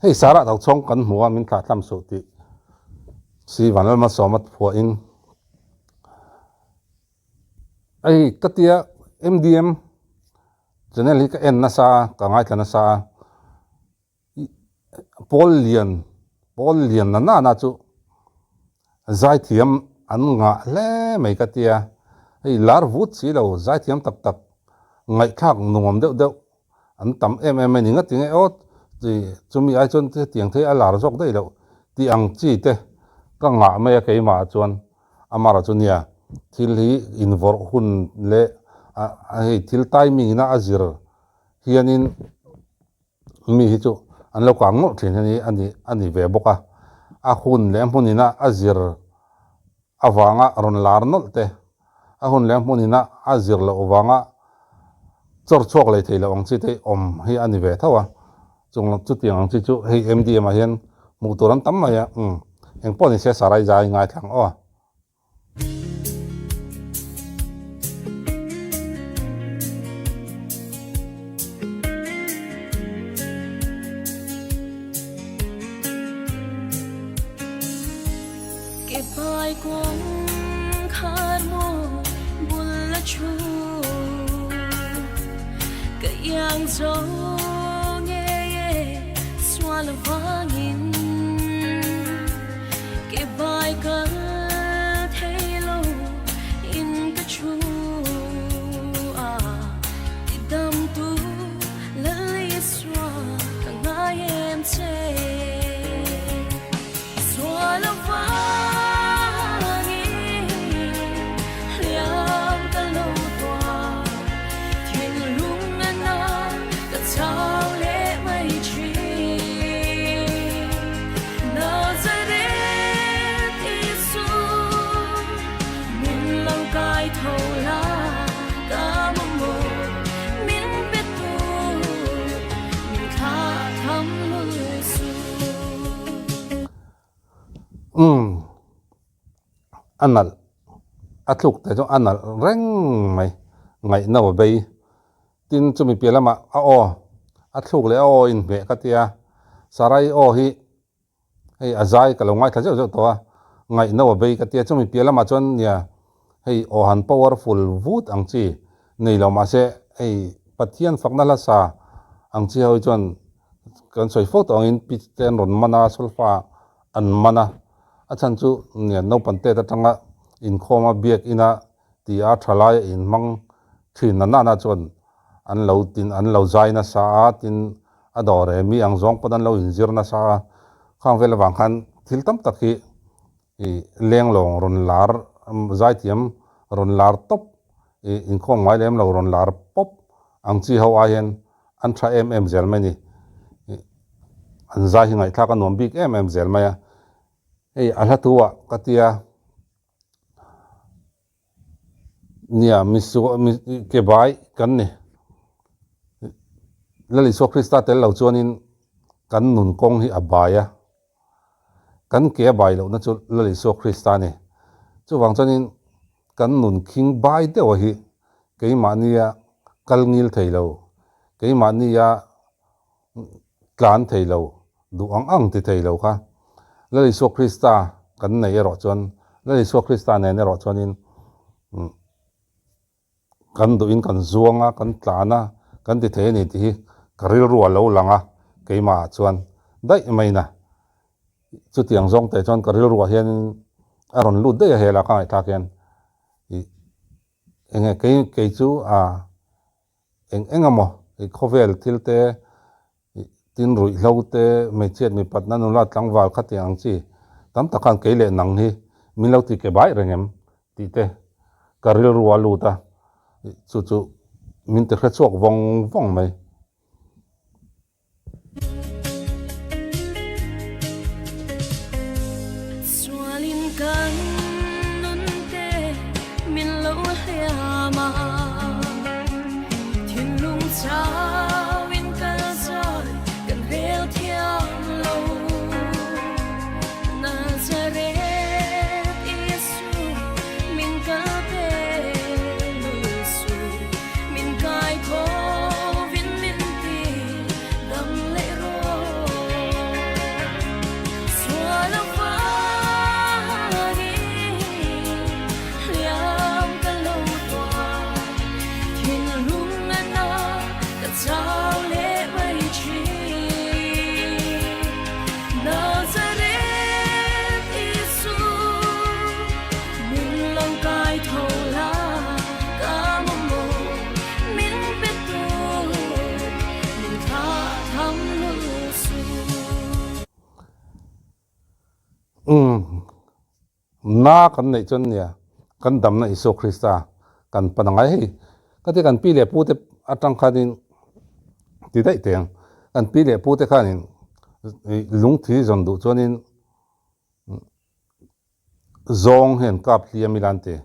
Hei Sarah Tochhawng kan hmu a, min thlahthlam suh tih si Vanlalmalsawma phuahin hei ka tia MDM channel hi ka en nasa a, ka ngaithla nasa a, Pawl lian pawl lian na nana chu zaithiam an ngah hle mai ka tia, hei lar vut si lo zaithiam tak tak ngaihthlak nuam deuh deuh an tam em em a ni ngati nge aw chumi ai chuan hetiang thei a lar zawk daih loh tih ang chi te ka ngah mai a keimah ah chuan amara chu nia thil hi invawrh hun leh hei thil timing ina a zir hianin mi hi chu an lo kang nawlh thin hi a ni a ni ve bawk a a hun leh a hmun ina a zir avanga rawn lar nawlh te a hun leh a hmun ina a zir loh avanga chawr chhuak leh thei loh ang chi te awm hi a ni ve tho a chung chutiang ang chi chu hei M_D_M ah hian hmuh tur an tam mai a umm engpawh ni se sarai zai ngaithla ang aw. Ke pai kawng khar maw bul a thu Ka iang zo nge e sual vangin Ke pai kal thei lo in ka thu a Ti dam tu Lal Isua ka ngai em che. Umm a nalh a tluk te chu a nalh reng mai ngaihno a bei tin chumi piah lamah a aw a thluk leh a aw inhmeh ka tia sarai aw hi hei a zai ka lo ngaithla zeuh zeuh tawh a ngaihno a bei ka tia chumi piah lamah chuan nia hei aw han powerful vut ang chi nei lo mahse hei Pathian fakna hla sa ang chi ho hi chuan kan sawi fo tawh angin pitch te an rawn man a solfa an man a a chhan chu nia naupang tet atanga inkhawm a biakina ti a tha lai a inhmang thin na nana chuan an lo tin an lo zai nasa a tin a dawr em mi ang zawng pawn an lo inzir nasa a khang vel avang khan thil tam tak hi ih lenglawng rawn lar zaithiam rawn lar tawp ih inkhawm ngai lem lo rawn lar pawp ang chi ho ai hian an tha em em zel mai a ni ih an zai hi ngaihthlak a nuam bik em em zel mai a hei a hla thu ah ka tia. Nia, Misual, mi, ke bai kan ni. Lal Isua Krista tel lo chuanin kan nun kawng hi a bai a. Kan ke a bai lohna chu Lal Isua Krista a ni. Chuvang chuanin kan nun khing bai deuh a hi keimahnia kal ngil thei lo, keimahnia tlan thei lo, duh ang ang ti thei lo kha. Lal Isua Krista kan nei erawh chuan, Lal Isua Krista nen erawh chuanin kan duhin kan zuang a, kan tlan a, kan ti thei a ni tih hi ka rilru a lo lang a, keimahah chuan daih maina. Chutiang zawng teh chuan ka rilruah hianin a rawn lut daih a hela ka ngaihthlak hian ih eng nge kei kei chu a. Eng eng emaw i khawvel thil te tin ruihhlo te hmeichhiat mipatna nula tlangval kha tiang ang chi tam tak khan kei leh nang hi min lo ti ke bai reng em tih te ka rilru a lut a chu chu min ti hre chhuak vawng vawng mai. Sualin kan nun te min lo hliam a, thinlung chauhin kal zai kan rel thiam lo. Nazareth Isu min kal pe lu su, min kai tho vin min. Umm na kan neih chuan nia kan damna Isua Krista kan pan angai hei. Ka ti kan pi leh pu te atang khanin ti daih teh ang. Kan pi leh pu te khanin lungthi zawn duh chuanin zawng hian kap hliam ila an ti.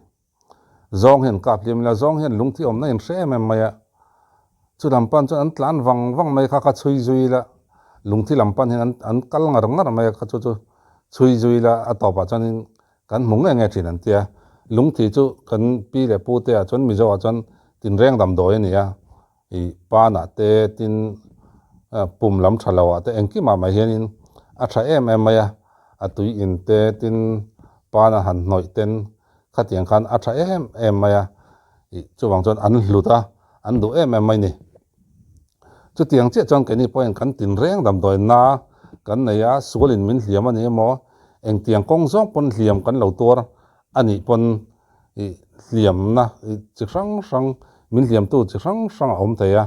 Zawng hian kap hliam ila, zawng hian lungthi awmna in hre em em mai a. Chu lam pan chuan an tlan vang vang mai kha kha chhui zui ila, lungthi lam pan hian an an kal ngar ngar mai a kha chu chu chhui zui ila a tawpah chuanin kan hmu nge nge thin an ti a. Lungthi chu kan pi leh pu te ah chuan Mizo ah chuan tinreng damdawi a ni a, ih panah te tin pum lam tha lo ah te engkim ah mai hianin a tha em em mai a, a tui in te tin pana han hnawih ten Khatiang khan a tha em em mai a, ih chuvang chuan an hlut a, an duh em em mai ni. Chutiang chiah chuan keini pawhin kan tinreng damdawiinna kan nei a, sualin min hliam a ni emaw, engtiang kawng zawng pawn hliam kan lo tuar a nih pawn ih hliamna ih chi hrang hrang min hliamtu chi hrang hrang a awm thei a,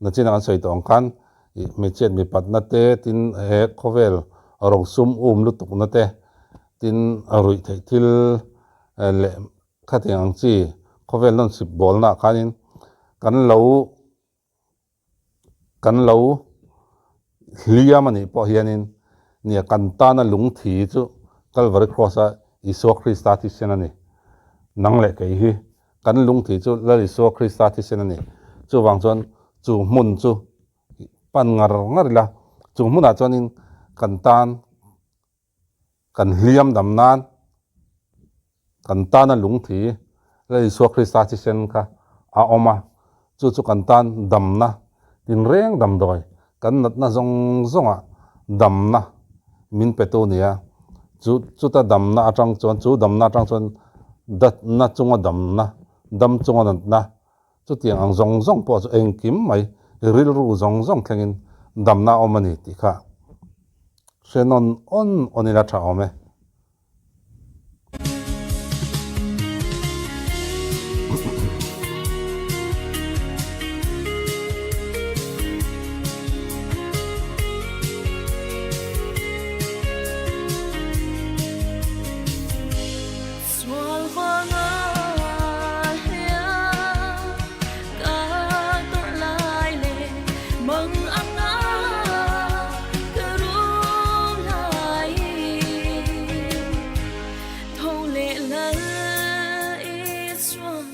nachina kan sawi tawh ang khan ih hmeichhiat mipatna te tin he khawvel rosum um lutukna te Tin, a ruih theih thil leh khatiang ang chi khawvel nawn-sip bawlnaah khanin kan lo kan lo hliam a nih pawh hianin nia kan tana lungthi chu Calvary Cross-a Isua Krista thisen a ni. Nang leh kei hi kan lungthi chu Lal Isua Krista thisen a ni. Chuvang chuan chu hmun chu pan ngar ngar ila, chu hmunah chuanin kan tan Kan hliam dam nan kan tana lungthi Lal Isua Krista thisen kha a awm a, chu chu kan tan damna tinreng damdawi, kan natna zawng zawngah damna min petu a ni a, chu chuta damna atang chuan chu damna atang chuan datna chunga damna, dam chunga natna chutiang ang zawng zawng pawh chu engkim mai rilru zawng zawng thlengin damna a awm a ni tih kha hre nawn awn awn ila tha awm e. Sual vanga hian ka tawrh lai leh mang anga ka rum lai tho leh lal Isuan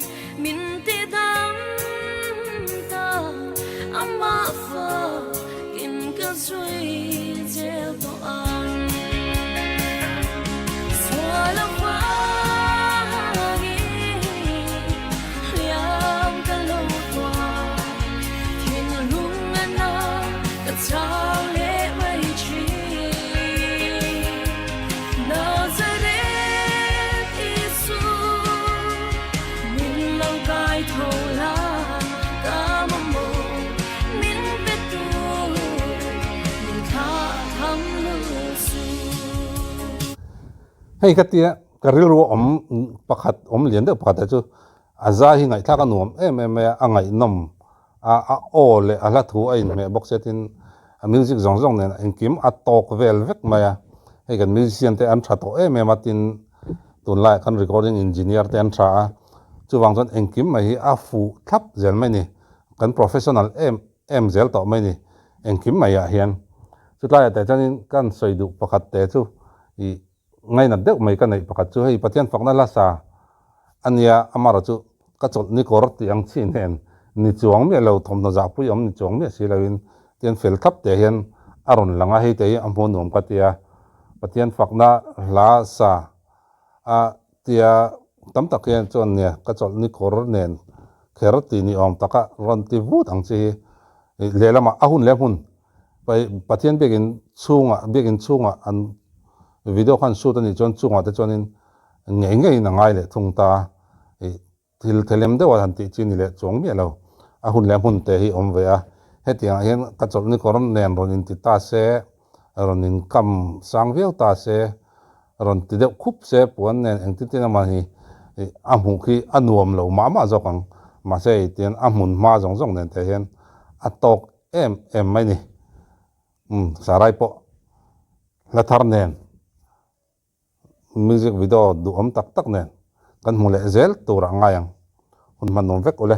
min ti dam ta amah fakin ka zui zel tawh ang. Sual avangin hliam ka lo tuar, thinlung a na ka chau leh mai thin. Nazareth Isu min lo kai tho la ka mamawh min pe tu min thlah tham lu su. Hei ka tia ka rilru a awm pakhat awm lian deuh pakhat ah chu a zai hi ngaihthlak a nuam em em mai a, a ngaihnawm a, a aw leh a hla thu a inhmeh bawk sia tin a music zawng zawng nen engkim a tawk vel vek mai a, hei kan musician te an tha tawh em em a tin tunlaiah khan recording engineer te an tha a, chuvang chuan engkim mai hi a fuh thlap zel mai a ni, kan professional em em zel tawh mai a ni engkim mai ah hian. Chutlaiah teh chuanin kan sawi duh pakhat te chu ih Ngainat deuh mai ka neih pakhat chu hei Pathian fakna hla sa a nia, amarawh chu ka chawlh ni kawr tih ang chi nen ni chuang miah lo, thawmhnaw zahpui awm ni chuang miah si loin tian fel thlap teh hian a rawn lang a, hei te hi a hmuh nuam ka ti a, Pathian fakna hla sa a tia tam tak hian chuan nia ka chawlh ni kawr nen kher tih ni awm taka rawn ti vut ang chi hi lehlamah a hun leh hmun Pathian biakin chhungah biakin chhungah an video khan shoot a nih chuan chungah te chuanin ngei ngeiin a ngai leh thung ta ih thil thelem deuh a han tih chi ni leh chuang miah lo a hun leh hmun te hi awm ve a hetiang ah hian ka chawlh ni kawr nen rawn inti ta se rawn inkam sang viau ta se rawn ti deuh khup se puan nen engtin tin emaw hi ih a hmuh khi a nuam lo mah mah zawk ang mahse hei tian a hmun hma zawng zawng nen te hian a tawk em em mai ni. Umm Sarai pawh hla thar nen. Music video duhawm tak tak nen kan hmu leh zel tur ah ngai ang. Hun hman nuam vek ule.